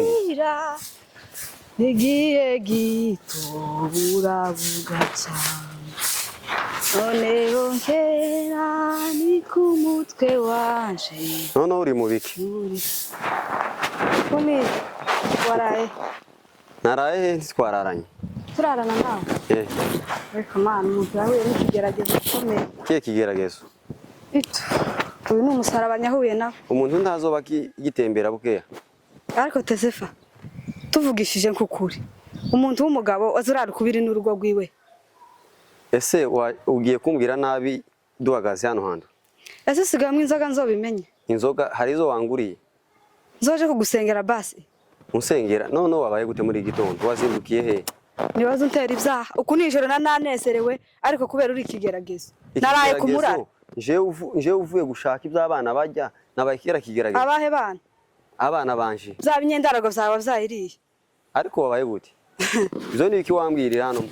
Ira nigiye gito buravuga cyane, noneho nkera ni ku mutwe wanje. Noneho uri mu biki? Uri kumi waraye? Naraye he? Ntitwararanye? Turarana nawe. Eh. Ariko Mana, umuntu yahuye n'ikigeragezo gikomeye. Kihe kigeragezo? Itu uyu ni umusaraba nyahuye nawe. Umuntu ntazoba agitembera bukeya. Ariko Tesefa, tuvugishije nk'ukuri, umuntu w'umugabo azurara ukubiri n'urugo rwiwe? Ese ugiye kumbwira nabi duhagaze hano hantu? Ese usigayemo inzoga nzobimenye? Inzoga hari izo wanguriye? Nzoje kugusengera basi. Unsengera? Noneho wabaye gute muri iki gitondo? Wazindukiye he? Nibaza untera ibyaha uku nijoro na nanezerewe, ariko kubera uri ikigeragezo naraye ku murara. Jewe uvuye gushaka ibyo abana barya, nabaye kera kigeragezo? Abahe bana? Abana banje. Bya binyendarago byawe byayiriye. Ariko wabaye gute? Ivyo ni ibiki wambwirira hano?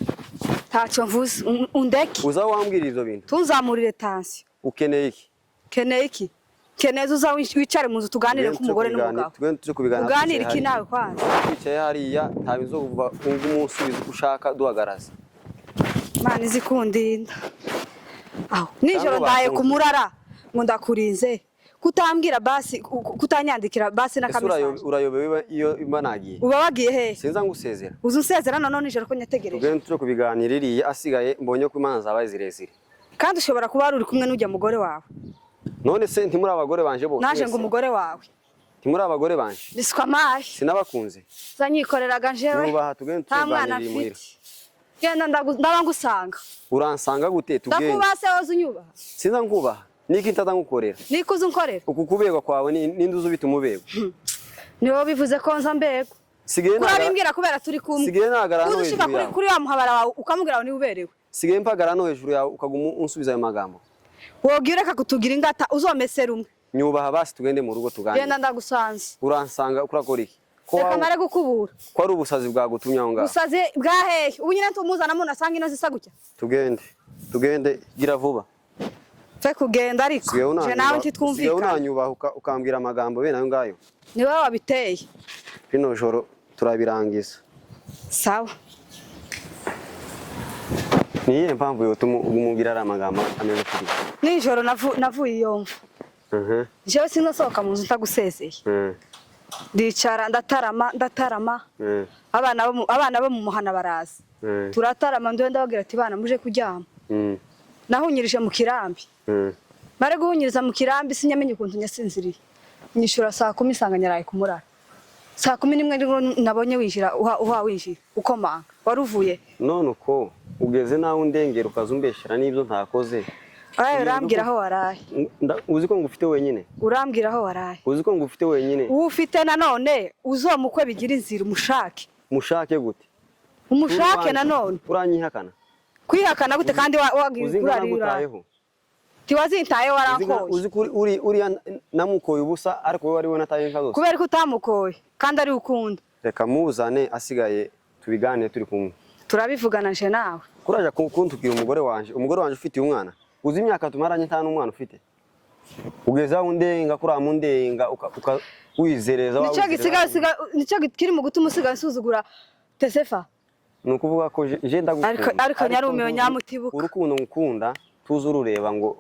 Ntacyo mvuze, undeke. Uza wambwirira ivyo bintu? Tuzamurire tansiyo. Ukeneye iki? Keneye iki? Keneye uza wicare mu nzu tuganire Tugende nk'umugore tuje n'umugabo. Tugende tuje kubiganira. Uganire Twicaye iki hariya. nawe kwanza? Twicaye hariya, nta bintu zo kuva wumva umunsubiza uko ushaka duhagaraze. Mana izi kundinda aho nijoro Cyangwa ndaye bakunze. ku murara ngo ndakurinze kutambwira basi, kutanyandikira basi Ese n'akamesaje. urayobewe iyo mba nagiye? Uba wagiye hehe? Sinza ngusezera. Uza unsezera none nijoro ko nyategereje. Tugende tuje kubiganira iriya, asigaye mbonye ko imanza zabaye zirezire. Kandi ushobora kuba wari uri kumwe n'ujya mugore wawe. None se ntimuri abagore banje bose? Naje ngo Mwese? umugore wawe. Ntimuri abagore banje? Biswa amahe. Sinabakunze? Zanyikoreraga njewe. Nubaha, tugende Nta mwana tuganirira imuhira. mfite. Genda, ndaba ngusanga. Uransanga gute? Tugende. Ndakubaha se? Woza unyubaha? Sinza nkubaha niki ntaza ngukorera? Niko uza unkorera. Uku kuberwa kwawe ninde uza ubita umubego? Ni wowe bivuze ko nza mbego. Sigaye nagara. Urabimbwira kubera turi kumwe. Sigaye nagara hano Uza ushika hejuru kuri yawe. kuri wa muhabara wawe ukamubwira ngo niwe uberewe. Sigaye mpagara no hejuru yawe ukaguma unsubiza ayo magambo. Wogira ureka kutugira ingata, uzomesera umwe. Nyubaha basi, tugende mu rugo tuganire. Genda, ndagusanze. Uransanga urakora iki ko Reka mare gukubura. Ko ari ubusazi bwagutumye aho ngaho? Usaze bwahehe? Ubu nyine tumuzana muntu asanga ino zisa gutya. Tugende, tugende, gira vuba. Twe kugenda ariko Sigaye je nawe unanyubaha, sigaye ntitwumvikana. unanyubaha ukambwira amagambo bene ayo ngayo. Ni wowe wabiteye. Rino joro turabirangiza. Sawa. Ni iyihe mpamvu yotuma umubwira ari amagambo ameze kuriya? Nijoro navuye iyo mva. Jewe sinzasohoka mu nzu ntagusezeye. Ndicara ndatarama, ndatarama. Abana bo mu muhana baraza. Turatarama, ndiwe ndababwira ati: "Bana, muje kuryama." Nahunyirije mu kirambi. Mare guhunyiriza mu kirambi, sinyamenye ukuntu nyasinziriye, nyishura saa 10 isanga nyaraye ku murara. Saa 11 nibwo nabonye winjira, uha winjira ukomanga. Wari uvuye? None uko ugeze nawe undengera, ukaza umbeshera n'ibyo ntakoze. Araye, urambwira aho waraye. Uzi ko ngufite wenyine? Urambwira aho waraye. Uzi ko ngufite wenyine? Uwo ufite nanone uzomukwe bigira inzira, umushake. Mushake gute? Umushake nanone. Uranyihakana. Kwihakana gute kandi wagiye Uzi ingana kurarira? ngutayeho? Tiwazintaye, warankoye. Uzi ko uriya namukoye ubusa, ariko wowe ari we nataye inka zose. Kubera ko utamukoye kandi ari ukunda. Reka muzane, asigaye tubiganire turi kumwe. Turabivugana nje nawe. Kuraja kuntubwira umugore wanje, umugore wanje ufitiye umwana. Uzi imyaka tumaranye nta n'umwana ufite? Ugeze aho undenga kuriya, mundenga wizereza Nicyo wizereza. gisigaye nicyo kiri mu gutuma usigaye usuzugura Tesefa. Ni ukuvuga ko je ndagukunda. Ariko nyarumiwe, nyamutibuka. Urukundo ngukunda tuzi urureba ngo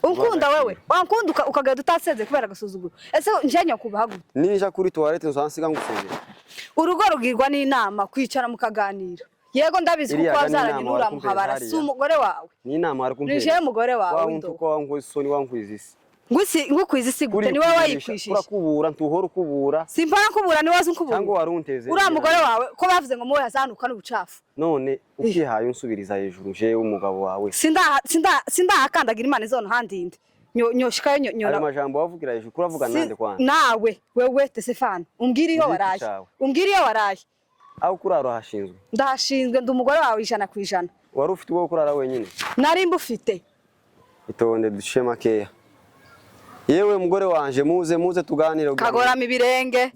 Unkunda wewe, wankunda ukagenda utaseze kubera agasuzuguro. Ese nje nyakubaha gute? Ninja kuri toilette nzansiga ngusezera. Urugo rugirwa n'inama, kwicara mukaganira. Yego, ndabizi Iriya kuko ga ni wabyaranye inama n'uriya wari muhabara kumpeza si hariya. umugore wawe. Ni inama wari Ni kumpera. jewe mugore wawe Wa w'indobo. untuka, wankwiza isoni, wankwiza isi. Ngusi ngukwiza isi gute? Ni wowe wayikwishije. Urakubura, ntuhora ukubura. Simpara nkubura, ni wowe unkubura. Cyangwa wari unteze. Uriya mugore wawe ko bavuze ngo muwe hazanuka n'ubucafu. None ukihaye unsubiriza hejuru jewe umugabo wawe? Sindahakandagira, Imana izona handinde. Nyoshikayo Ayo nyora. majambo wavugira hejuru kuravuga nande kwanza? Nawe wewe Tesefano, umbwire iyo Igiti waraye. cawe. Umbwire iyo waraye. Aho kurara urahashinzwe? Ndahashinzwe, ndi umugore wawe 100%. Wari ufite uwo kurara wenyine? Nari mbufite. Itonde duce makeya. Yewe mugore wanje, muze muze tuganire kugira ngo Kagorama ibirenge.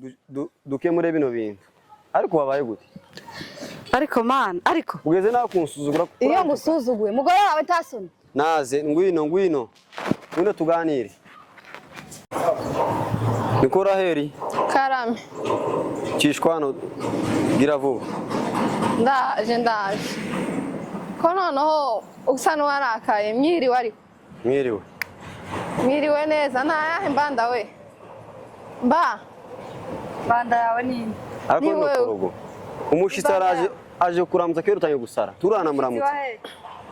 Dukemure bino bintu. Ariko wabaye gute? Ariko Mana, ariko Ugeze nawe kunsuzugura? Iyo Kurantuka. ngusuzuguye mugore wawe ntasoni. Naze, ngwino, ngwino, ngwino tuganire. Niko Raheli? Karame. Cishwa hano, gira vuba. Ndaje, ndaje. Ko noneho usa n'uwarakaye? Mwiriwe ariko. Mwiriwe. Mwiriwe neza. Ntayahe mbanda we mba? Banda yawe ni Ariko Ni no wewe. kurugo umushitsi araje, aje kuramutsa kera utangiye gusara, turanamuramutsa.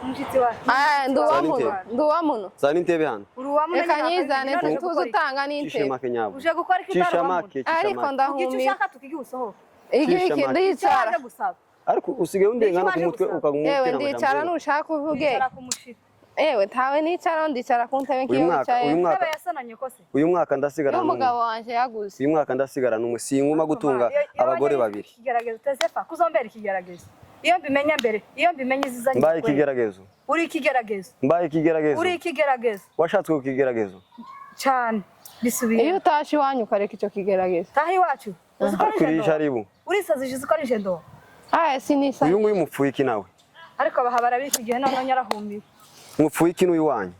Umushitsi wa Aya, ndi uwa Zana muno, intebe. ndi uwa muno. Zana intebe hano. Uri uwa muno. Reka nyizane, tuze utanga Cishe n'intebe. make nyabo. Uje gukora iki? Cisha Utari uwa muno? make, cisha Ariko make. Ugice ndahumiwe. ushaka tukigihe usohoka. Iki Cisha iki make. ndicara. Icyo waje gusaba. Ariko usigaye undenga no ku Icyo mutwe waje ukaguma Yewe, utera ndicara amajambo. nushaka uvuge. Wicara ku mushitsi. Yewe, tawe nicara, ndicara ku ntebe Uyu nk'iyo mwaka, wicaye. uyu mwaka, Intebe yasananye kose. uyu mwaka ndasigara n'umwe. Y'umugabo wanje yaguze. Uyu mwaka ndasigara n'umwe, sinkuma gutunga abagore babiri. Ikigeragezo tezefa kuzombera ikigeragezo. Iyo mbimenya mbere, iyo mbimenya izizanye. Mbaye ikigeragezo? Uri ikigeragezo. Mbaye ikigeragezo? Uri ikigeragezo. Washatswe ku kigeragezo? Cyane. Bisubiye. Iyo utashe iwanyu ukareka icyo kigeragezo. Taha iwacu. Uzi ko ari Ariko iri jendo. jaribu. Urisazije, uzi ko ari jendo. Aya, sinisa. Uyu nguyu mupfuye iki nawe? Ariko abaha barabika igihe, noneho nyarahumiwe. Mupfuye iki n'uyu wanyu?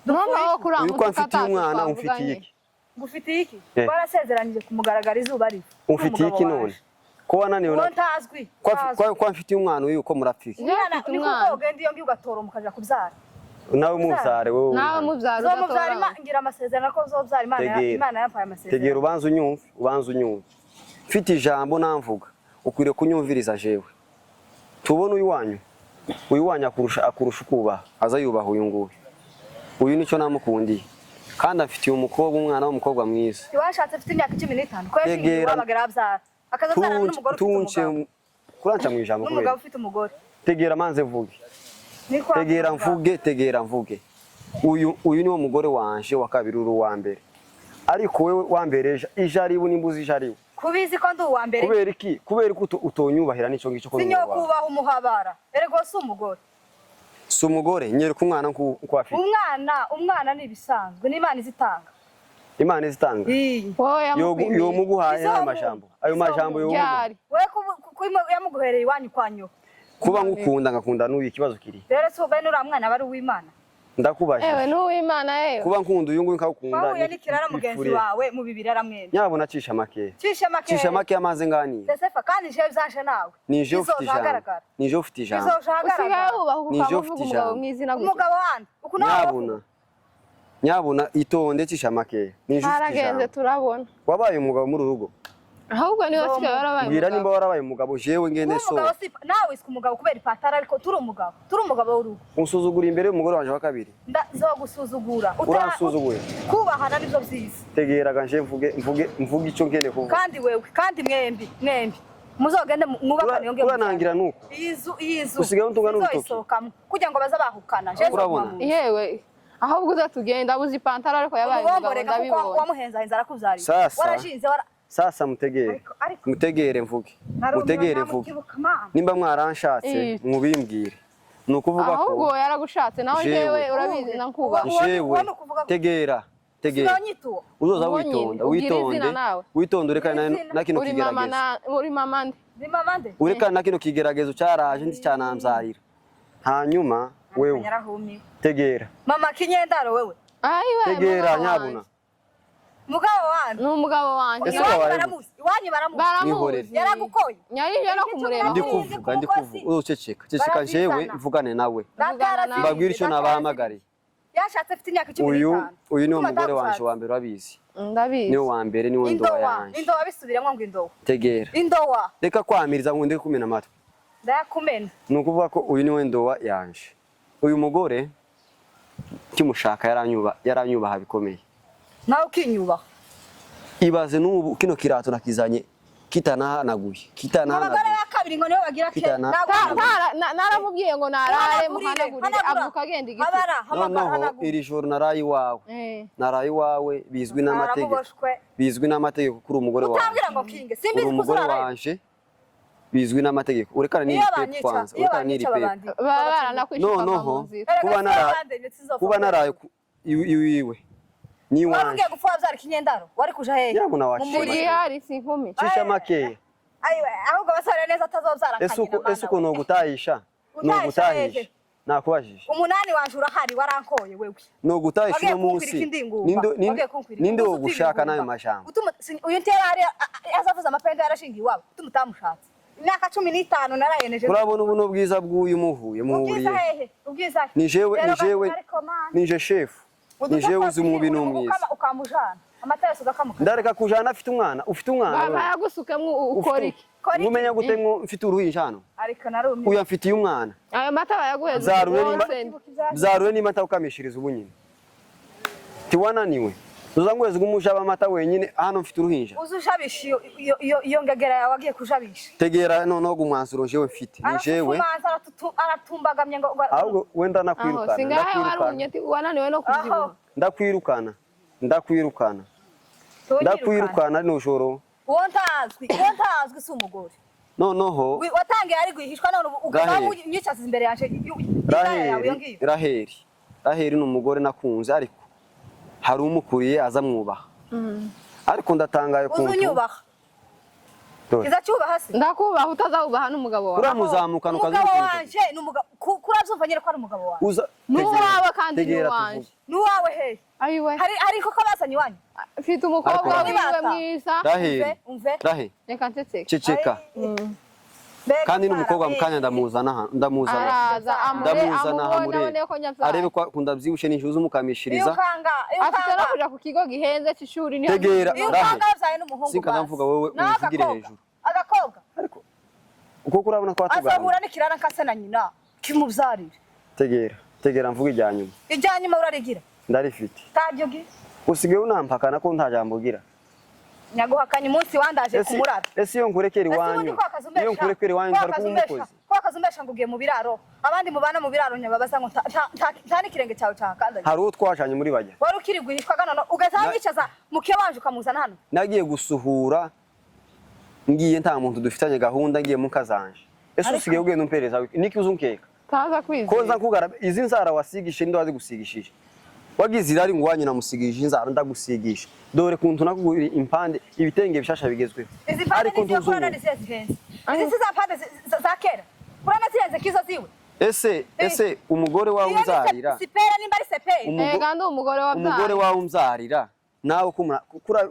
Noneho Uyu ko kuramutsa amfitiye umwana, umfitiye iki? Ngufitiye iki? Eh. Warasezeranyije kumugaragara izuba riva. Umfitiye iki none ko wananiwe Uwo ntazwi. Ko amfitiye umwana uyu, ko murapfike? Umwana Ufite ni umwana. kuko ugenda iyo ngiyo ugatora mukaja kubyara. Nawe mubyare wowe. Nawe mubyara Uzomubyara. ugatora. Ngira amasezerano ko uzobyara Imana Tegera. Imana yampaye Tegera. amasezerano. Ubanza unyumve, ubanza unyumve. Mfite ijambo namvuga, ukwiriye kunyumviriza jewe. Tubone uyu wanyu, uyu wanyu akurusha ukubaha, aza yubaha uyu nguyu. Uyu nicyo namukundiye, kandi afitiye umukobwa, umwana w'umukobwa mwiza. Iwashatse afite imyaka 15 ko yashingiye Tegera. iwabo arabyara. Akazabyara n'umugore ufite Tunce umugabo. kuranca mu ijambo N'umugabo kubera ufite umugore. Tegera manze mvuge. Niko. Tegera mvuge, tegera mvuge. Uyu niwo mugore wanje wa kabiri, uri uwa mbere, ariko wewe wambereje ijaribu nimbuzi ijaribu. Kubizi ko ndi uwa mbere. Kubera iki? Kubera ko utonyubahira nicyo ngicyo ko ndi umugabo wawe. Sinyokubaha umuhabara. Erego si umugore. Si umugore, nyereka umwana nko afite. Umwana ni ibisanzwe, n'Imana izitanga. Imana izitanga. Iyi. Wowe yamukwimiye. Yomuguhaye ayo Izomu. majambo, ayo majambo yomuguha. Ryari? Wewe yamuguhereye iwanyu kwa nyoko. Kuba ngukunda ngakunda n'uyu, ikibazo kiri? Rero si bene uriya mwana aba ari uw'Imana. Ndakubajije. Ewe, n'uwimana yewe. Kuba nkunda uyu nguyu nkawukunda Wahuye n'ikirara mugenzi bifuriye. wawe mu bibiri aramwenda. Nyabona cisha make. Cisha make. Cisha make amaze nganira. Tesefa kandi jewe byashe nawe. Nije ufite Bizoja ijambo. ahagaragara. Nije ufite ijambo. Bizoja Usigaye ahagaragara. wubaha Nije ukaba ufite uvuga umugabo ijambo. mu izina gutya. Umugabo wandi. Uku nawe. Nyabuna, nyabuna itonde, cisha make, nije ufite Haragenze ijambo. turabona. Wabaye umugabo muri uru rugo? Ahubwo niwe wasigaye warabaye Mbwira nimba umugabo. warabaye umugabo, jewe ngende so. Umugabo si nawe, iswe umugabo kubera ipatara, ariko turi umugabo. Turi umugabo w'urugo. Unsuzugura imbere y'umugore wanje wa kabiri. Ndazogusuzugura. Uransuzuguye. Kubahana nivyo vyiza. Tegeraga nje mvuge, mvuge, mvuge icyo ngende kuvuga. Kandi wewe, kandi mwembi, mwembi. Muzogende mwubakane yongeye. Uranangira nuko Iyi nzu, iyi nzu. Usigaye untunga n'urutoki. Sinzoyisohokamo kugira ngo baze bahukana. Jewe Urabona? nzoguma mu nzu. Yewe, ahubwo uza tugenda abuze ipantaro, ariko yabaye umugabo Umubomboreka kuko ndabibonye. wamuhenzahenza arakubyariye. Sasa. Warashinze wara Sasa mutegere. Ariko Mutegere mvuge, mutegere mvuge. mama. Nimba mwaranshatse Eh. mubimbwire, ni ukuvuga ko Ahubwo yaragushatse nawe. Jewe. Jewe urabizi nakubaha. Uwo- jewe uwo ni ukuvuga ko- tegera, tegera. Sinonyituwo. Uzoza Uwo nyine, witonda. ugira izina Witonde, nawe. witonde, ureka Izina. na kino Uri mama kigeragezo. na uri mama nde? Ni mama nde? Ureka na kino kigeragezo cyaraje ndicyanambyarira, hanyuma wewe Nyarahumiwe. tegera. Mama kinyendaro wewe. Ayiwe, Tegera mugabo nyabuna. wanje. Mugabo wanje. Ni umugabo wanjye. Ese Iwanyu wabaye baramuzi. Iwanyu baramuzi. Baramuzi. Yaragukoye. Nyarije no kumureba. Ndi Ndi kuvuga, ndi kuvuga, uceceka, ceceka, jewe mvugane nawe. Data yarazirinze, Mbabwire icyo data nabahamagariye. Yashatse afite imyaka cumi Uyu, n'itanu. uyu niwo Kuba mugore wanje atagushatse. wa mbere, urabizi. Ndabizi. Niwe wa mbere, niwe ndoa Indowa, yanje. indowa bisubiremo ngo indowa. Tegera. Indowa, Reka kwamiriza ngo ndeke kumena amatwi. Ndayakumena. Ni ukuvuga ko uyu niwe ndoa yanje. Uyu mugore kimushaka yaranyubaha bikomeye. Nawe ukinyubaha. Ibaze n'ubu kino kirato nakizanye kitanahanaguye, Abagore kitanahanaguye. ba kabiri ngo nibo bagira ke. Kitana- Naramubwiye ngo narare Hanagurire, muhanagurire hanagura. avuka agenda igiti. Habara, hamagara, Noneho hanagura. iri joro naraye iwawe, Eh. naraye iwawe, bizwi n'amategeko, Naramuboshwe. bizwi n'amategeko kuri umugore wawe. Utambwira ngo kinge. Uri Simbizi umugore kuzurarayo. wanje bizwi n'amategeko. Urekana n'iri Iyo pepu banyica, kwanza, iyo urekana n'iri banyica pepu. babandi. Baba baranakwishuka Noneho mu nzira. Erega kuba si bandemye, sinzopfa kuba naraye iwiwe Wari n'iwanje. ugiye gupfa wabyara ikinyendaro. Wari kuja hehe? Nyabuna Mu wacishije muriro. Igihari si inkumi. Cisha makeya. Ayiwe, ahubwo basore neza atazobyara Ese uko akanyina ese uko mana we. nogutahisha Utahisha nogutahisha hehe? Nakubajije. Umunani wanje urahari, warankoye wewe. No gutahisha Wagiye uno kunkwira munsi. ikindi ngumba. Ninde Wagiye kunkwira ninde ikindi wo gushaka ngumba. n'ayo majambo? Uyu ntera hari azavuza amapenda yarashingiye iwabo, utuma utamushatse. Imyaka 15 narayeneje. Urabona ubu n'ubwiza bw'uyu muhuye Ubwiza muhuriye. hehe? Ubwiza he? Ni jewe, Rero ni jewe, ariko mana. nije shefu, ni jewe uzi umubi n'umwiza. Ukamujana amata yose ugakamuka. Ndareka kujana afite umwana, ufite umwana wewe. Bayagusukemwo ukora iki? Kora iki? Ngumenya gute ngo mfite uruhinja hano? Ariko narumye. Uyu amfitiye umwana. Ayo mata bayaguheze Zarure nimba wonse. zarure nimba atawukamishiriza ubu nyine. Tiwananiwe. Uzangwezi gumushaba amata wenyine hano mfite uruhinja. Uzi ujabisha iyo ngegera yawe agiye kujabisha. Tegera noneho gumwanzuro jewe mfite. Ni jewe. Aratumanza, aratumbagamye ngo Ahubwo wenda Aho nakwirukana. singahe Ndakwirukana. warumye wananiwe no Aho. kubyibuha. Ndakwirukana. Ndakwirukana. Tunyirukana. Ndakwirukana rino joro. Uwo ntazwi, uwo ntazwi si umugore. Noneho Watangiye ari guhishwa none ubu ukaba Raheli. unyicaza imbere yanje indaya yawe iyo Raheli, ngiyo. Raheli. Raheli ni umugore nakunze ariko hari umukuriye aza mwubaha. Ariko ndatangaye Uzi kuntu. unyubaha. Dore. Iza cyubaha se. Ndakubaha utazawubaha n'umugabo wawe. Uramuzamukana Umugabo ukaza wanje ni umugabo kurabyumva nyine ko ari umugabo wanje. uza N'uwawe kandi tegera n'uwanje. tuvuge. N'uwawe hehe? Ayiwe. Hari koko bazanye iwanyu. Mfite umukobwa Ariko- wiwe mwiza. Raheli, Umve, umve. Raheli, Reka nceceke. ceceka. Mbega Kandi n'umukobwa mwana, mukanya ndamuzana hano, ndamuzana. Araza amure Ndamuzana amubone hamure. abone ko nyabyaye. Arebe ko akunda byibushe n'injuzi Iyo umukamishiriza. ukanga, iyo Afite no ukanga. kuja ku kigo gihenze c'ishuri niho. Tegera. Iyo Raheli. ukanga wabyaye n'umuhungu Sinkaza basi. mvuga wowe Nawe umvugire agakobwa. hejuru. Agakobwa. Ariko uko kurabona twatugana. Azahura n'ikirara nkase na nyina kimubyarire. Tegera, tegera mvuga ijya nyuma. Ijya nyuma urarigira. Ndarifite. Ntaryo ugira. Usigaye unampakana ko nta jambo ugira. Nyaguhakanye umunsi wandaje Ese kumuraba. ese iyo nkurekera Ese ubundi iwanyu, ko akazi umbesha? iyo nkurekera iwanyu Ko ntari akazi kuba umbesha? umukozi. Ko akazi umbesha ngo ugiye mu biraro, abandi mubana mu biraro nyababaza ngo nta n'ikirenge cyawe cyahakandagiye. Hari uwo twajanye muri bajya. Wari ukiri guhishwa gano ugahita wicaza muke wanje ukamuzana hano. Nagiye gusuhura ngiye nta muntu dufitanye gahunda ngiye mu kazanje. Ese usigaye ugenda umpereza niki uzunkeka? Taza Ko kwizera. nza nkugara izi nzara wasigishe ndo wazigusigishije. Wagize irari ngo wanyu namusigishije inzara ndagusigisha. Dore kuntu nakugurira impande ibitenge bishasha bigezweho. Izi mpande Ariko nizo kurana ntuzungu. nizihe zihenze. Izi si za mpande za kera. Kurana zihenze kizo ziwe. Ese umugore wawe Iyo ni unzarira. sipera nimba ari seperi. Ega ndi umugore wabyaye. Umugore wawe umzarira nawe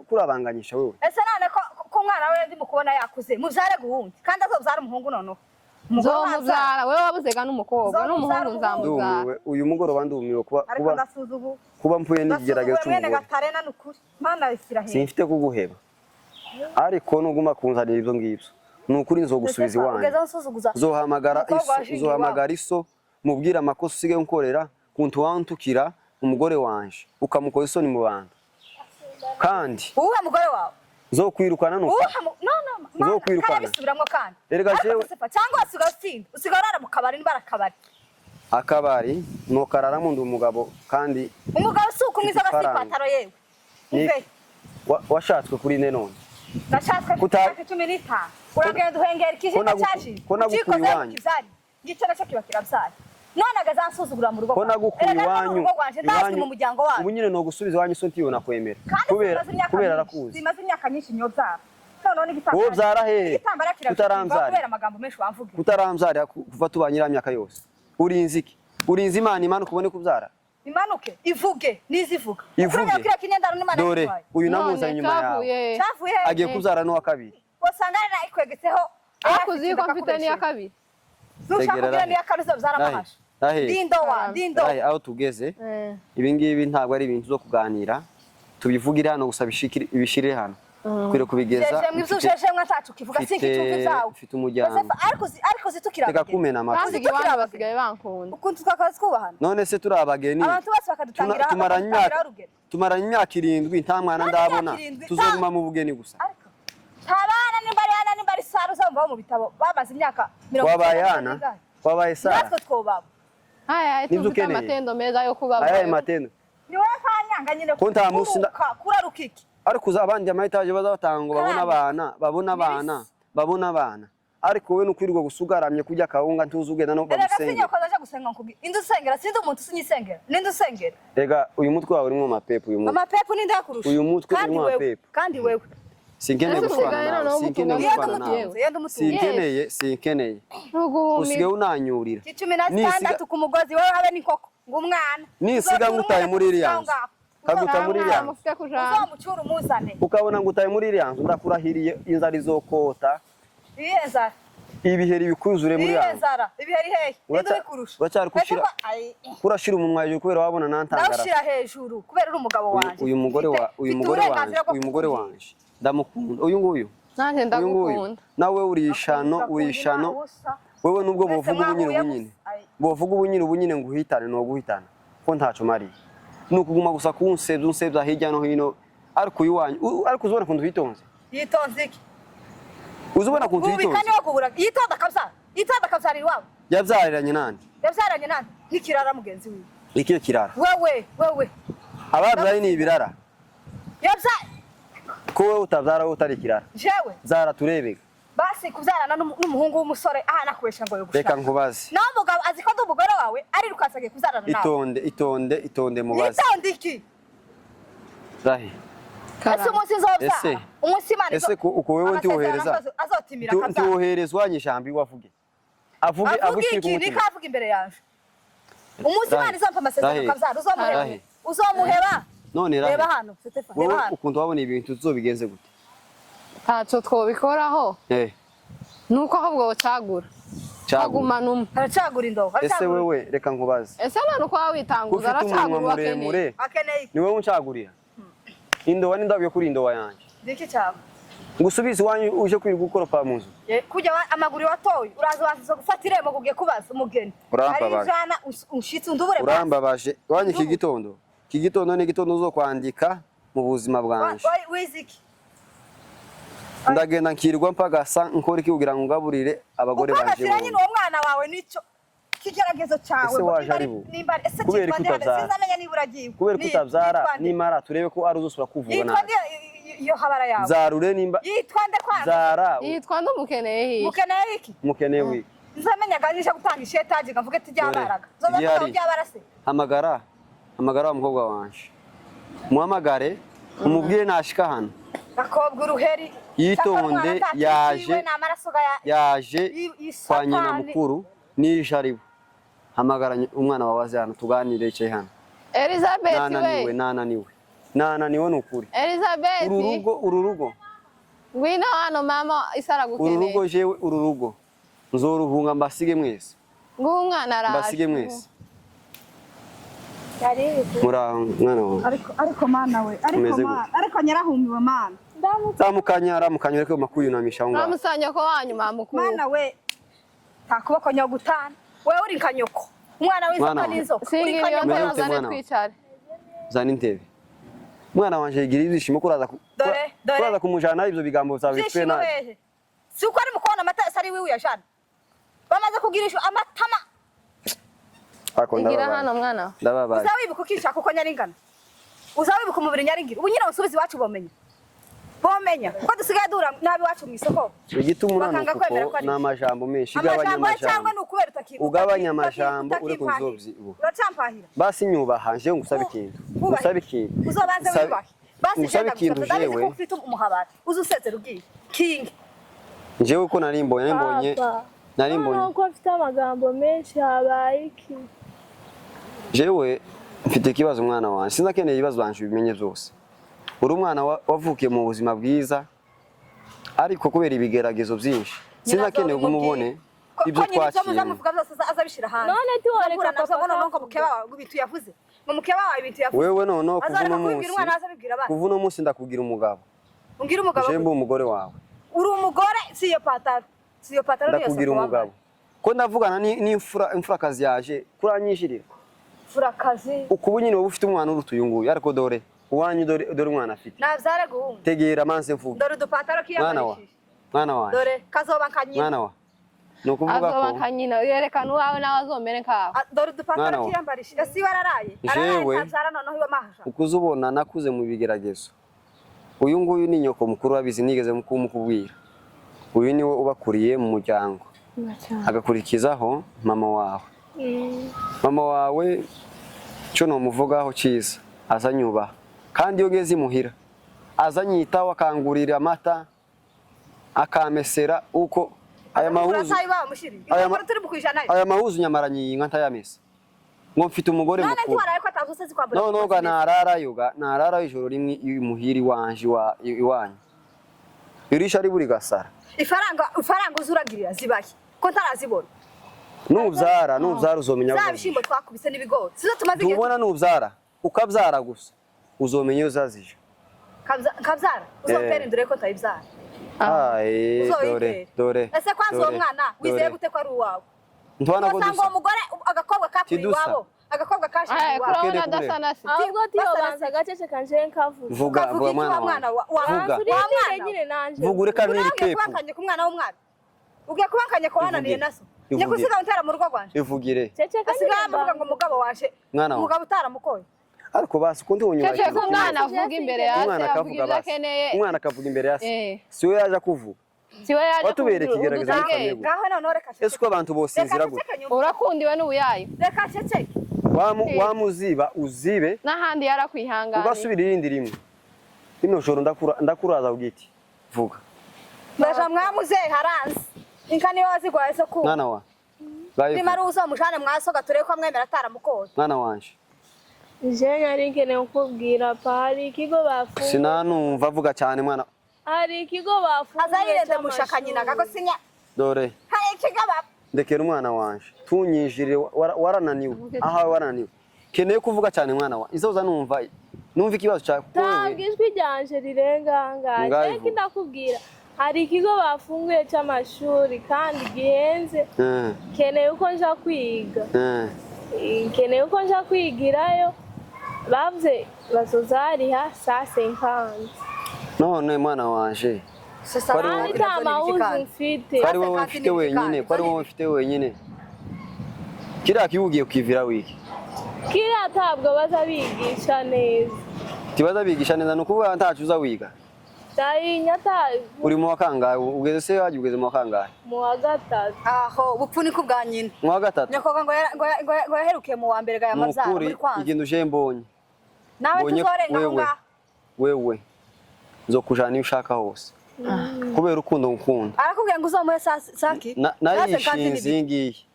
kurabanganyisha wewe. Ese none ko umwana we ndimo kubona yakuze mubyare guwundi kandi azobyara umuhungu noneho. Umugore wabyara. Nzomubyara wewe wabuzega n'umukobwa Nzomubyara n'umuhungu umuhungu. nzamubyara. Ndumiwe uyu mugoroba ndumiwe kuba Ariko kuba ndasuzugu. kuba mpuye n'igeragezo Ndasuzuguwe mwene cy'umugore. Gatarena ni ukuri. Mana ishyira hejuru. Simfite kuguheba. Ariko nuguma kunzanira ibyo ngibyo. Ni ukuri nzogusubiza iwanyu. Ugeze aho unsuzuguza. Zohamagara Umukobwa iso, washingiye zohamagara iso mubwira amakosa usigaye unkorera kuntu wantukira umugore wanje ukamukoza isoni mu bantu. Kandi Uwuhe mugore wawe? zokwirukana nuko Uwuhe no no. Mana, Nzokwirukana. karabisubiramwo kandi. Erega Ariko jewe- Josefa, cyangwa wasigaye usinda. Usigaye urara mu kabari niba ari akabari. akabari nokararamo ndi umugabo kandi Umugabo si ukumwiza Mfite agasi ifaranga. ipantaro yewe. Ni- Umve. washatswe kuri ine none. Nashatswe Kuta- imyaka 15. Uragenda uhengera ikijiko cyaje. Ko nagukuye iwanyu. Kibyari. Igice nacyo kiba kirabyara. None agazansuzugura mu rugo. Ko nagukuye Erega iwanyu. no mu rugo rwanje ndazwi mu muryango Ubu wanyu. nyine nogusubiza iwanyu so ntiyona kwemera. Kandi Kubera zimaze imyaka kubera myinshi. arakuzi. Zimaze imyaka myinshi nyobyara. Noneho n'igitambaro. Wowe ubyara hehe? Igitambaro kirabyibuha Utarambyara. kubera amagambo menshi wamvugira. Kutarambyarira kuva tubanye iriya myaka yose. Urinze iki? Urinze Imana imana ukubone kubyara? Imanuke ivuge nizivuga. Ivuge. Ukurenya kiriya kinyendaro n'Imana Dore yaguhaye. uyu None namuzanye nyuma yawe. cyavuye. Cyavuye he? Agiye kubyara n'uwa kabiri. Wasanga narayikwegetseho. Ariko uzi ko mfite n'iya kabiri. Nushaka Tegera kugira Raheli. n'iya kabiri uzobyara Raheli. amahasha. Raheli. Ndindowa, ndindowa. Raheli, aho tugeze ibi ngibi ntabwo ari ibintu byo kuganira tubivugire hano gusa ibishirire hano twire kubigeza Jejemwe ibyo ujejemwe ntacu kivuga sinkicyumva ibyawe. mfite umuryango. Yosefa, ariko uzi tukiri Reka abageni. kumena amatwi. Kandi iwanyu basigaye bankunda. Ukuntu twakaza twubahana. None se turi abageni Abantu bose bakadutangira bakadutangiraho urugero. Tumaranye imyaka 7 nta mwana Nta ndabona myaka 7, tuzoguma mu bugeni gusa. Ariko nta bana nimba ari Ana nimba ari Sara uzumva bo mu bitabo bamaze imyaka Wabaye 90 Ana n'ingahe. wabaye Sara Natwe twobaba. Haya Nibyo tufite ukeneye. amatendo meza yo kuba. Ayaye matendo Ni wowe kanyanga nyine Ko nta munsi kuraruka iki? Ariko uza abandi ama etaje baza batanga ngo babone Kandi. abana babone abana babone abana ariko wowe nukwirirwa gusugaramye kurya kawunga ntuzi ugenda no Erega bagusengera. sinya ko azaja gusenga nkubwi. Indi usengera sindi umuntu sinyisengera. Ninde usengera? Rega uyu mutwe wawe urimo amapepu uyu mutwe. Amapepu ninde yakurusha? Uyu mutwe Kandi urimo wewe, amapepu. Kandi wewe. Sinkeneye Ese gushwana usigaye nawe, noneho sinkeneye umutungo gushwana n'umutunzi. nawe. Yenda umutunze, yenda umutunze. Sinkeneye, sinkeneye. Ntuguhumira. Usigaye unanyurira. Cumi na zitandatu ku mugozi wowe habe n'inkoko ngo umwana. Nisiga Uzotura ngutaye umwana muri iriya aho nzu. ngaho. Kaguta muri iriya nzu. Mufite kujana. Uzomucyura umuzane. Ukabona ngutaye muri iriya nzu, ndakurahiriye inzara izokota, Iyihe nzara? ibiheri bikuzure muri Iyihe iriya nzu. nzara? Ibiheri hehe? Ninde ubikurusha? Uracyari Ese kushira ko- Ai, kurashira umunwa hejuru kubera wabona nantangara. Nawushira hejuru kubera uri umugabo Uyu- wanje. Uyu mugore wa uyu Mfite mugore wanje, uburenganzira bwo uyu mugore kukubwira. wanje. Ndamukunda. Uyu nguyu. Nanjye Uyu nguyu. ndagukunda. Nawe uri ishano, uri ishano. Wewe nubwo Mwese bovuga ubunyine mwahuye ubunyine. gusa. Ai. Bovuga ubunyine ubunyine ngo uhitane no guhitana. Ko ntaco mari. Ni ukuguma gusa kunsebya unsebya hirya no hino. Ariko uyu wanyu, ariko uzubona kuntu witonze. Yitonze iki? Uzubona kuntu Ubika witonze. niwe kubura. Yitonda akabyara. Yitonda akabyarira iwabo. Yabyaranye nande? Yabyaranye nande? Nk'ikirara mugenzi wiwe. Ikihe kirara? Wewe, wewe. Ababyaye ni ibirara. Yabyaye. Ko wowe utabyara wowe utari ikirara. Jewe. Zara turebega. Basi kubyarana n'umuhungu w'umusore aha nakubesha ngo Reka yogushaka. nkubaze. Nawe umugabo azi ko ndi umugore wawe arirukanse agiye kubyarana nawe. Itonde, itonde, itonde mubaze. Yitonde iki? Rahi. Ese umunsi nzobyara? Ese- Umunsi Imana Ese uko wewe amasezerano ntiwohereza? azotimira akabyara. Ntiwoherezwa nyijambo iwe avuge. Avuge Avuga avuge iki? ku mutima. Niko avuga imbere yanjye. Umunsi Rahi. Imana izampa amasezerano Rahi. ukabyara uzomuheba. Rahi. Uzomuheba. None Rahi. Reba hano, Stefa, reba Wowe hano. ukuntu wabona ibintu tuzobigenze gute? Ntacyo twobikoraho. Eh, Nuko ahubwo wocagura. cagura. Agumana umwe. Aracagura indobo. Ese Aracagura. wewe reka nkubaze. Ese nta nuko waba witanguza Ufite umunwa aracagura uwakeneye. muremure, Akeneye iki? ni wowe uncagurira. Indowa n'indabyo kuri indowa yanjye. Ndiki cyawe. Ngusubize iwanyu uje kwirirwa ukoropa mu nzu. Kujya amaguru watoye uraza waza gufata irembo ngo ugiye kubaza umugeni. Urambabaje. Ari ijana ushitse undubure. Urambabaje. Iwanyu iki gitondo. Iki gitondo ni igitondo uzokwandika mu buzima bwanje. Wize iki? Ndagenda nkirirwa mpagasa nkora iki kugira ngo ngaburire abagore banje Upagasira nyine bombi. uwo mwana wawe nicyo kigeragezo cyawe. Ese ngo waje nimba ari bo? nimba ese Kubera cyitwa ko nde hano? utabyara. Sinzamenya niba uragiwe. Kubera ko utabyara Yitwa nde? nimara turebe ko ari uzosubira kuvuga Yitwa nabi. nde iyo habara yawe? Zarure nimba Yitwa nde kwanza? zara Yitwa ndumukeneye hiye. Mukeneye iki? mukeneye wiki. Nzamenya ganjisha gutanga ishetaje ngavuge ati ryabaraga. Zoza Igihari. kuvuga ryabara se. Hamagara, hamagara wa mukobwa wanje. Muhamagare umubwire nashika hano. Akobwa uruheri. Yitonde, yaje- N'amaraso ga Yaje kwa nyina satani. mukuru nijaribo. Hamagara umwana wawe aze hano tuganire yicaye hano. Elizabeth Nananiwe, we. nananiwe. Nananiwe ni ukuri. Elizabeth. Uru rugo, uru rugo, Ngwino hano mama isi uru rugo aragukeneye. jewe uru rugo. Nzoruhunga mbasige mwese. Nguwo umwana araje. Mbasige mwese. Muraho mwana wawe. Ariko ariko mana we, ariko Umeze mana, ariko nyarahumiwe mana. Ramukanya, ramukanya ureke makuyunamisha aho ngaho. Uramusanya ko wanyu mama Mana we. Nta kuboko nyogutana. Wewe uri nka nyoko. Umwana Mwana w'inzoka wa- n'inzoka. Uri Singira nka iyo nyoko. Mwana ntebe ute, uzane mwana wa? twicare. Zana intebe. Mwana wanje yigira ibyishimo ko uraza Dore, dore. kuraza kumujana ibyo bigambo byawe bipfuye Byishimo nabi. hehe? Si uko ari mu kubona amata yose ari wiwe uyajana. Bamaze kugirisha amatama. Ariko Igira ndababaye. hano mwana we. Ndababaye. Uzawibuka ukishaka uko nyaringana. Uzawibuka umubiri nyaringira. Ubu nyine usubiza iwacu bomenya. Bomenya. Ko dusigaye duhura nabi iwacu mu isoko. Igituma Bakanga unanuka kwemera uko ko ari ni amajambo menshi. Gabanya Amajambo cyangwa amajambo. ni ukubera utaki Ugabanya amajambo ureke uzobyibuha. Uracampahira. Basi nyubaha nje ngusabe ikintu. Wubahe. Ngusabe ikintu. Uzobanze wiyubahe. Basi Ngusabe genda ikintu gusa ndabizi ko jewe. ufite umuhabara. Uze usezera ugiye. King. Njewe uko nari mbonye, nari mbonye. Papa, Nari mbonye. noneho ko afite amagambo menshi habaye iki? Jewe mfite ikibazo mwana wanjye. Sinzakeneye ibibazo banje ubimenye byose. Uri umwana wavukiye mu buzima bwiza ariko kubera ibigeragezo byinshi. Sinzakeneye ngo umubone ibyo Ko nyine ibyo twaciyemo. muzamuvuga byose azabishira hanze. None ntiworeka Azahura navyo, papa ngo noneho ngo akavuga. mukeba wawe ngo ibintu yavuze. Ngo mukeba wawe ibintu yavuze. Wewe noneho kuva Azareka uno kubibwira munsi, umwana azabibwira abana. kuva uno munsi ndakugira umugabo. Umbwire umugabo. Jewe mbe umugore wawe. Uri umugore si iyo pataro. Si iyo pataro niyo Ndakugira soko umugabo. wambaye. Ko ndavugana n'imfura imfurakazi yaje kuranyishirira. Furakazi. Ukubu nyine wowe ufite umwana uruta uyu nguyu ariko dore uwanyu dore dore umwana afite. Navyare guhunga. Tegera manze mvuge. Dore udupataro Mwana wa. kiyambarishije. Mwana wanjye. Dore kazoba nka nyina. Mwana wa. Ni ukuvuga Azoba ko nka nyina yerekana uwawe nawe azomere nkawe. Dore udupataro Mwana wa. kiyambarishije. Ese iwe araraye. Araraye Jewe. ntavyara noneho iwe mahasha. ukuze ubona nakuze mu bigeragezo. Uyu nguyu ni nyoko mukuru wabizi nigeze kumukubwira. Uyu niwe ubakuriye mu muryango. Agakurikizaho mama wawe. Mama wawe cyo nomuvugaho cyiza azanyubaha. Kandi iyo ngeze imuhira Azanyitaho, akangurira amata, akamesera uko aya mahuzu. Urasayi bamushiri. Turi bukwijana. Aya mahuzu nyamaranye iyi nka ntayamesa. Ngo mfite umugore None mukuru. ntiwaraye ko atavuze azi kwambura. Noneho ga nararayo, ga nararayo ijoro rimwe imuhira iwanje iwanyu. Irisha ari buri gasara. Ifaranga uzuragirira zibahe ko ntarazibona? Nubyara uzomenya Za aho bishimbo twakubise n'ibigori sizo tumaze igihe. Ntubona, nubyara ukabyara gusa uzomenya iyo uzazija. Kabyara uzotera indure ko ntayibyara. Aye, dore. Uzoyitere. Dore. Ese kwanza uwo Dore, mwana wizeye dore. gute ko ari uwawe? Ntubona ko Usanga dusa? uwo mugore agakobwa kakuriye Tidusa. iwabo, agakobwa kashe Aya, iwabo. kurabona Ukene adasa na se. Ahubwo tiyo banza agaceceka nje nkavuga. Vuga. Ukavuga Vuga iki mwana wa mwana wanjye. wa Vuga. wa Urindire mwana nyine nanje. Vuga ureka Ubu nawe n'iri ugiye kepu. kubankanye ku mwana w'umwana, ugiye kubankanye ko wananiye Ivugire. naso Ivugire. nyekusiga untera mu rugo rwanje. Ivugire. Ceceka nyine. Asigaye amuvuga ngo umugabo waje. Mwana wawe. Umugabo utaramukoye. Ariko basi ukundi unyuma. Ceceka, umwana avuga imbere ya se, Umwana avuga akavuga ibyo basi. akeneye. Umwana akavuga imbere ya se. Si we yaje kuvuga. Si we yaje Watubereye kuvuga ikigerageza muri udutagenge. famille. Ngaho noneho reka Ese uko abantu bosinzira Reka gute? nceceke nyuma. Urakundiwe n'ubuyayo. Reka nceceke. Wamuziba uzibe. N'ahandi yarakwihanganiye. Ugasubira irindi rimwe. Rino joro ndakuraza ku giti. Vuga. Ndaja mwamuze haranze inka niyo wazigwaye so ku Mwana wa. Ngayo Nimara vuga. uzomushane mwasoga turebe ko amwemera ataramukoye. Mwana wanje. Je nari nkeneye kukubwira pa hari ikigo bafunguye. Sinanumva, avuga cyane mwana. Hari ikigo bafunguye Azayirende mushaka nyina kako sinya. Dore. Hari ikigo ba Ndekera umwana wanje. Tunyinjirire, warananiwe. Ahawe warananiwe. Keneye kuvuga cyane mwana wa. Izoza numva. Numva ikibazo cyawe kuko Ntabwo wewe. ijwi ryanje rirenga ahangaha. Ngaho Ariko ivuga. ndakubwira hari ikigo bafunguye cy'amashuri kandi gihenze. Nkeneye uko nja kwiga. Nkeneye uko nja kwigirayo. Bavuze bazozariha saa 50. None mwana wanje. Sasa Kwari Kandi nta mahuzu mfite. Ko ari wowe mfite wenyine, ko ari wowe mfite wenyine. Kiriya kigo ugiye kwivira wiki. Kiriya ntabwo baza bigisha neza. Tibaza bigisha neza, ni ukuvuga ntacu uza wiga. Ndayinya ta Uri mu wa kangahe? Ugeze se waje ugeze mu wa kangahe? Mu wa gatatu. Aho ubupfuniko bwa nyina. Mu wa gatatu. Nyakoga ngo yaherukiye mu wa mbere ga Ni yamabyara ukuri muri kwanza. ikintu uje mbonye. Nawe Mbonye tuzorenga aho wewe. ngaho. Wewe. Nzokujana iyo ushaka hose. Kubera urukundo ngukunda. Arakubwiye ngo uzomuhe saki. Nariyishinze iyi ngiyi.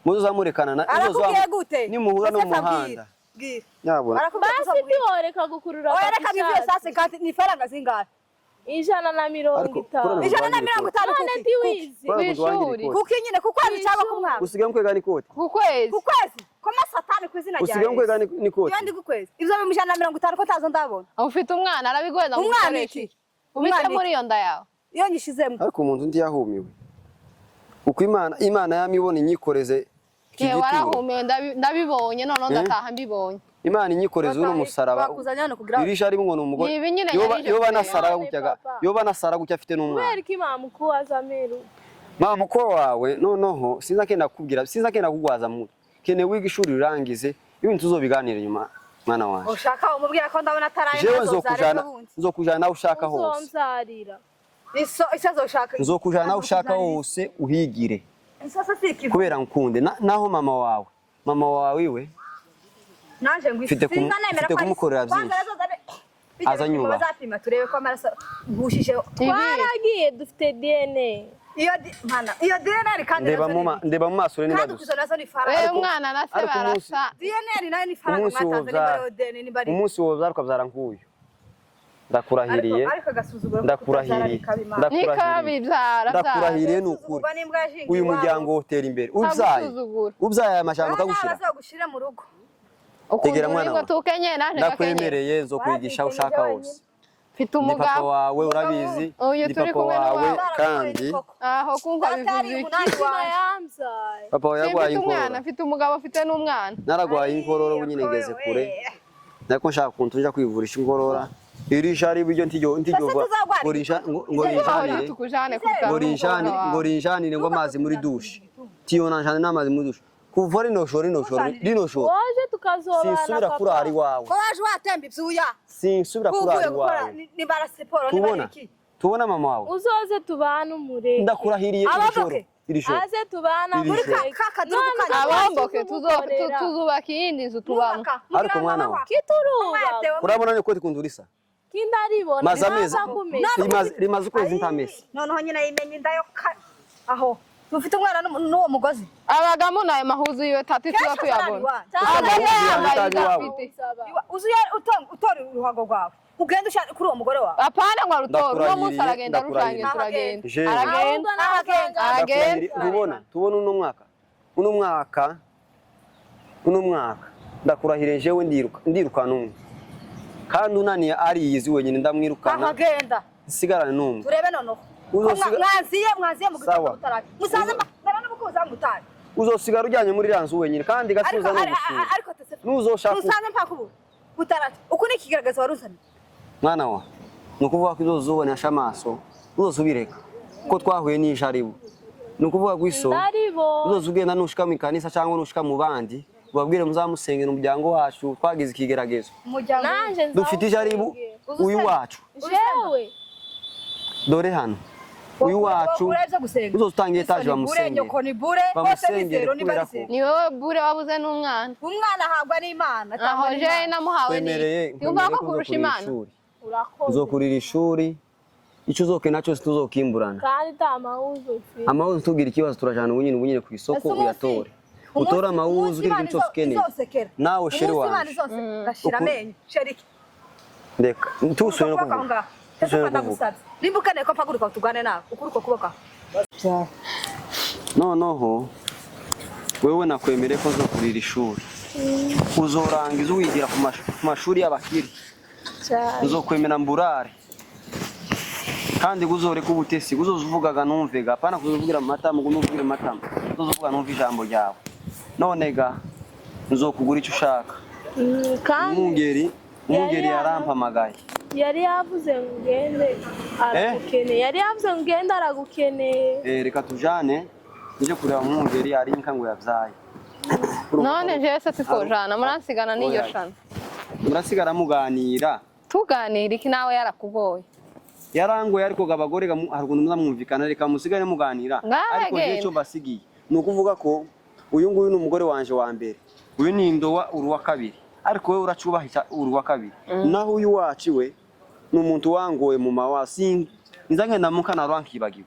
Muzozamurekana na Arakubwiye gute? Nimuhura no mu Ese muhanda. bwira, bwira. Nyabona. Arakubwiye ko Basi uzomuhe. tiworeka gukurura Oya reka papa nivyo ishati. sase kandi ni faranga zingahe? 150. Ariko kurana 150 None kuki? ntiwizi. Kurana kuduhangira Kw'ishuri. ikoti. Kuki nyine kuko ari cyangwa ku mwaka? Usigaye mkwega n'ikoti. Ku kwezi. Ku kwezi. Koma satani ku izina rya Usigaye mkwega Yesu. n'ikoti. Iyo ndi ku kwezi. Ivyo bimwe 150 ko tazo ndabona. Ufite umwana arabiguheza ngo Umwana ukoreshe iki? iki? Ubite Umwana muri iyo nda yawe. Iyo nyishizemo. Ariko umuntu ntiyahumiwe. Uko Imana yamibona inyikoreze iki Yewe gituro. warahumiwe, ndabibonye noneho ndataha mbibonye. Imana inyikoreze uno musaraba. Bakuzanye hano kugira ngo Irisha arimo ngo ni umugore. Ni ibi nyine yarije Yoba kureba. nasara gutya ga. Papa. Yoba nasara gutya afite n'umwana. Kubera iki mama ukuwaza ameru? Mama mukuru wawe noneho sinza kenda kukubwira, sinza kenda kugwaza mu. Kene wiga ishuri urangize, ibintu tuzobiganira nyuma mwana wanje. ushaka umubwira ko ndabona ataraye Jewe nazo nzokujana, ubundi. nzokujana aho ushaka hose. Uzombyarira. Iso iso azoshaka. Nzokujana aho ushaka hose uhigire. Iso se sikivu. Kubera nkunde naho mama wawe. Mama wawe iwe Naje ngo Mfite sinza nemera mfite ko ari- kumukorera Kwanza byinshi. bijya Aza bipima, anyubaha. bazapima turebe ko amaraso ngushije. Ibi Twaragiye dufite DNA. Iyo mana iyo DNA kandi ndeba nazo mu ni ndeba mu maso niba kandi dusa. kuzo nazo ni faranga. wewe umwana na se ariko umunsi- barasa. DNA nayo ni faranga Umunsi mwatanze nimba wovyara. ariyo DNA nimba ari Umunsi wovyara ukavyara nk'uyu. Ndakurahiriye. Ariko agasuzuguro ko Ndakurahiriye. kutabyara bikaba imana. Ndakurahiriye. Nikabibyara Ndakurahiriye ni ukuri. Gusuzugurwa n'imbwa yashingiye Uyu iwabo. muryango wotera imbere. Ubyaye. Ntagusuzugura. Ubyaye aya majambo Abana akagushira. bazogushira mu rugo. Tegera Ukuntu mwana uri ngo wawe. tukenyeye nanjye ngakenyeye. Ndakwemereye nzokwigisha aho ushaka hose. Mfite Ndi papa umugabo. wawe urabizi. Uyu Ndi turi papa kumwe wawe n'uwawe. kandi Aho kumva Atari bivuze iki? umunani Mama wawe. yambyaye. papa wawe yarwaye Mfite umwana, inkorora. mfite umugabo, mfite n'umwana. Naragwaye inkorora ubu nyine ngeze kure. Nako nshaka ukuntu nja kwivurisha inkorora. Irisha ari buryo ntiryo ntiryo Ese tuzagwara ngo ngo Aho rinjanire tukujane ku bitaro ngo rinjani n'umukobwa ngo wawe. rinjanire ngo amazi muri dushe. Tiyo nanjane n'amazi muri dushe. Kuva rino joro rino joro rino joro Waje tukazobana sinsubira papa. kurara iwawe. Ko waje watemba ibyuya. Sinsubira kurara Kuvuye gukora iwawe. nimba ari siporo nimba ari Tubona iki. tubona mama wawe. Uzoze tubane umureke. Ndakurahiriye iri joro Ababoke. iri joro. Aze tubane Iri umureke. joro. Ka kaduruka None kanya. Abomboke Tuzokorera. tuzubaka iyindi nzu tubamo. Mwubaka. Ariko mwana wa Kiturubaka. urabona ni koti kuntu risa. Kindaribona. Maze amezi Ntaza kumesa. rimaze ukwezi ntamesa. Noneho nyine yimenye inda yo aho ufite umwana n'uwo mugozi. Abagamo nayo mahuzu yiwe tati tuba Kenshi tuyabona. uzana Agamo yambaye Iwawe. ibyo afite. Uzi utora uruhago rwawe ugenda ushaka kuri uwo mugore wawe. Apana ngo arutora uno munsi Ndakurahiriye, aragenda arushanye ndakurahiriye. turagenda. Jewe. Aragenda. Ahubwo Aragenda. Tubona tubona uno mwaka uno mwaka uno mwaka ndakurahiriye jewe ndiruka ndirukana umwe kandi unaniye ariyizi wenyine ndamwirukana Ahagenda nsigarane n'umwe. Turebe noneho. Uzosiga- Mwanziye mu gitondo Sawa. mutarabe musanze ndabona n'umukunzi mutari. Uzosigara ujyanye muri iriya nzu wenyine kandi Ariko gasubiza no gusura ariko tese nuzoshaka musanze mpaka ubu mutarabe uku ni ikigaragaza waruzanye. Mwana wa ni ukuvuga ko uzozubonesha amaso uzosubireka ko twahuye n'ijaribu ni ukuvuga ko iso Ndaribona. uzoza ugenda nushika mu ikanisa cyangwa nushika mu bandi ubabwire muzamusengera umuryango wacu twagize ikigeragezo Umuryango Nanje dufite ijaribu uyu wacu Jewe. dore hano uyu wacu urebye gusenga uzoza utanga etaje bamusengere nyoko ni bure bose ni Bamusengere zero ni kubera bari ko- Ni wowe bure wabuze n'umwana. Umwana ahabwa n'Imana Aho atangwa jewe n'Imana. namuhawe ni. twemereye Yumva ko ko kurusha uzokurira Imana. ishuri Urakoze. uzokurira ishuri icyo uzokena cyose tuzokimburana Kandi ta mahuzu mfite. amahuzu tubwira ikibazo turajana ubunyine ubunyine ku isoko Ese umunsi- uyatore utore amahuzu umunsi ugira Imana ikintu cyose ukeneye izosekera. Nawe sheri Umunsi Imana wanje izosekera. Gashira Uku- amenyo sheriki reka ntusubire no Ukuboko aho kuvuga ngaho. Ntusubire no Ese kuvuga ndagusabye nimba ukeneye ko mpaguruka tugane nawe ukuri uko kuboko aho. Noneho wewe nakwemereye ko nzokurira ishuri uzorangiza uwigira ku mashuri y'abakiri Cyane. uzokwemera mburare kandi uzoreka ubutesi uzoza uvugaga numvega apana kuzovugira mu matama ngo nuvugira mu matama uzoza uvuga numva ijambo ryawe none ga nzokugura icyo ushaka. Kandi Umwungeri yarampamagaye. Yari yavuze ngo ugende aragukeneye. Yari yavuze ngo ugende aragukeneye. Reka tujane nije kureba umwungeri ari inka ngo yavyaye. None jewe se tukojana muransigana n'iryo Oya. shana. Murasigara muganira. Tuganira iki nawe yarakugoye. Yarangoye ariko abagore hari ukuntu muzamwumvikana reka musigare muganira. Ngahe Ariko jewe genda. icyo mbasigiye ni ukuvuga ko uyu nguyu ni umugore wanje wa mbere uyu ni indowa uri uwa kabiri ariko wewe uracubaha uri uwa kabiri naho uyu wacu we ni umuntu wangoye mu mawasi nza ngenda mukana rwankibagirwa.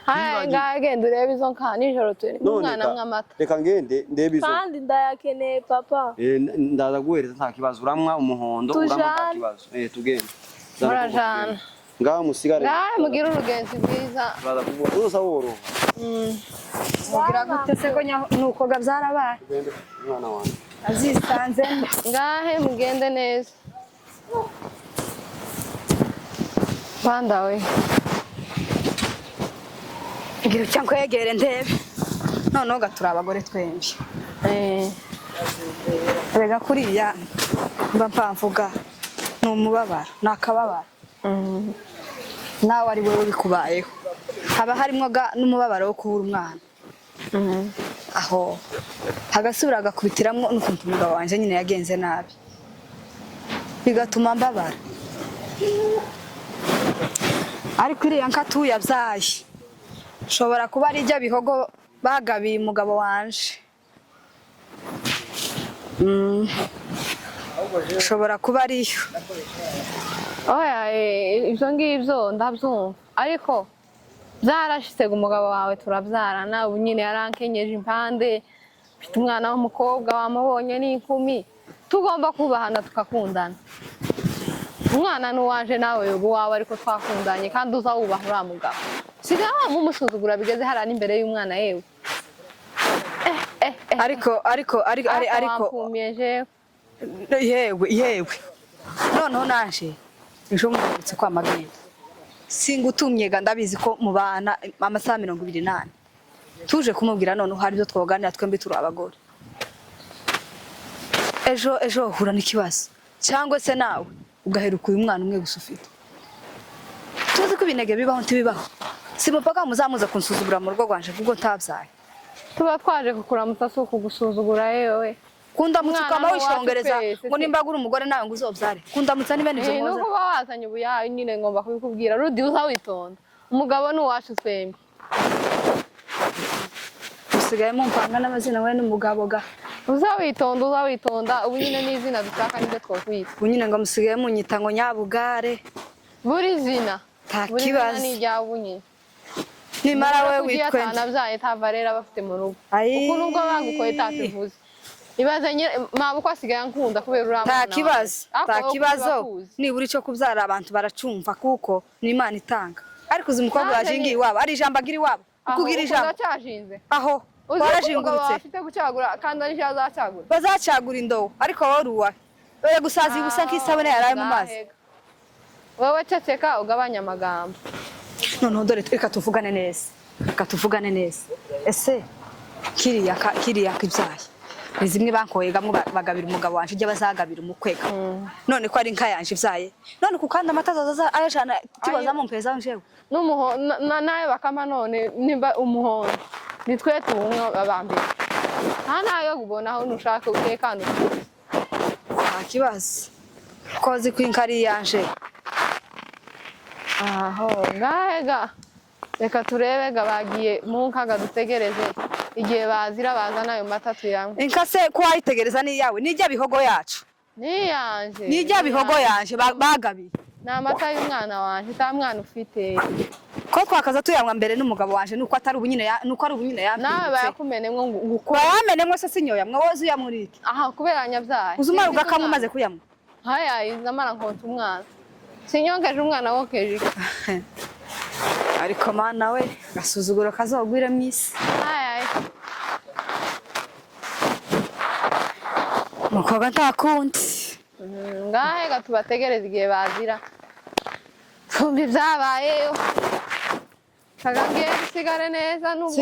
Haya ngahe genda urebe izo nka nijoro turi umwana mw'amata. Reka ngende ndebe izo. Kandi ndayakeneye papa. Ndaza guhereza nta kibazo uramwa umuhondo uramwa nta Tujane. kibazo. Tugende. Murajana. Ngaho musigare. Ngahe mugire urugenzi rwiza. Turaza kuvuga uzosa woroha. Mugira gute se ko nuko ga byarabaye. Tugende mwana wanjye. Azisanze Ngahe mugende neza. Banda we. ngira icyo nkwegere ndebe noneho gatura abagore twembi. Erega kuriya mba mpamvuga ni umubabaro ni akababaro. Nawe ari wowe bikubayeho haba harimo n'umubabaro wo kubura umwana. Aho hagasubira agakubitiramwo n'ukuntu umugabo wanje nyine yagenze nabi bigatuma mbabara. Ariko iriya nka tuyabyaye nshobora kuba ari ibyo bihogo bagabiye umugabo wanje. Nshobora kuba ariyo. Oya ibyo ngibyo ndabyumva ariko byarashitse umugabo wawe turabyarana ubu nyine yarankenyeje impande mfite umwana w'umukobwa wamubonye n'inkumi tugomba kubahana tukakundana. Umwana ni uwanje nawe ubu wawe ariko twakundanye kandi uza wubaha uriya mugabo sigaho wamumusuzugura bigeze hariya n'imbere y'umwana yewe. Ariko ariko ariko ariko wampumiye jewe. Yewe yewe noneho naje ejo murutse kwa magenda singutumye ga ndabizi ko mubana amasaha 24 tuje kumubwira noneho hari ibyo twoganira twembi turi abagore. Ejo ejo uhura n'ikibazo cyangwa se nawe ugaheruka uyu mwana umwe gusa ufite. Tuzi ko ibinege bibaho ntibibaho si mupaka muzamuza kunsuzugura mu rugo rwanje kuko ntabyaye. Tuba twaje kukuramutsa si ukugusuzugura yewe. Kundamutsa ukaba Umwana wacu wishongereza twese ngo nimba agura umugore nawe ngo uzobyare kundamutsa ni bene ivyo Nuko muza. uba wazanye ubuyayi nyine ngomba kubikubwira Rudi uza witonda umugabo ni uwacu twembi. Usigaye mumpanga n'amazina we n'umugabo ga. Uzawitonda, uzawitonda. Ubu nyine n'izina dushaka nibyo twokwita. Ubu nyine ngo musigaye munyita ngo nyabugare. Buri zina. Nta Buri zina kibazo. ni iryawe ubu nyine. Nimara we Kugiye witwe nde? atanabyaye tava rero abafite mu rugo. Ayi. Ukuntu ubwo bagukoye tatuvuze. Ibaze nyine mama uko asigaye ankunda kubera uriya Nta mwana kibazo, wawe. nta Ariko wowe kibazo. kubakuzi. Nibura icyo kubyara abantu baracumva kuko ni Imana itanga. Ariko uzi umukobwa Nanjye wajingiye ni- iwabo, ari ijambo agira iwabo. Aho, Ukugira ukuntu ijambo. acyashinze. Aho Uzi ko umugabo warajingurutse. wawe afite gucagura kandi ari cyo azacagura. Bazacagura indobo ariko wowe uri uwahe? Oya gusaza ubusa nk'isabune yaraye mu mazi. Ngahega. Wowe ceceka ugabanya amagambo. Noneho dore reka tuvugane neza. Reka tuvugane neza. Ese kiriya kiriya kibyaye. Ni zimwe bankoyegamwo bagabira umugabo wanje ijya bazagabira umukwega. None ko ari inka yanje ibyaye. None ku kandi amata azaza ayajana kibaza mu mpeza njewe. N'umuho nayo bakama none nimba umuhondo ni twe tuwunywa abambere. Nta nayo ubona aho nushaka utekane utuze. Nta kibazo. Ko uzi ko inka ari iyanje. Aho ngahega reka turebe ga bagiye mu nkaga dutegereze igihe bazira bazana ayo mata tuyanywe. Inka se ko wayitegereza ni iyawe, ni ijya bihogo yacu. Niyanje. Ni ijya bihogo yanje bagabiye. Ni amata y'umwana wanje nta mwana ufite. Ko twakaza tuyanywa mbere n'umugabo wanje nuko atari ubunyine nuko ari ubunyine Nawe yampindutse. bayakumenemwo ngo ngukore. Bayamenemwo se sinyoyamwa wowe uzi uyamwa uri iki? Aha kubera nyabyaye. Uzi umara ugakamwa umaze kuyamwa? Haya izamara nkonsa umwana. Sinyongeje umwana wokeje iki? Ariko mana we agasuzuguro kazogwira mu isi. Haya. Umukobwa ntakundi. Ngahe ga tubategereze igihe bazira. Twumva ibyabayeyo. Kaga ngiye dusigare neza nubwo.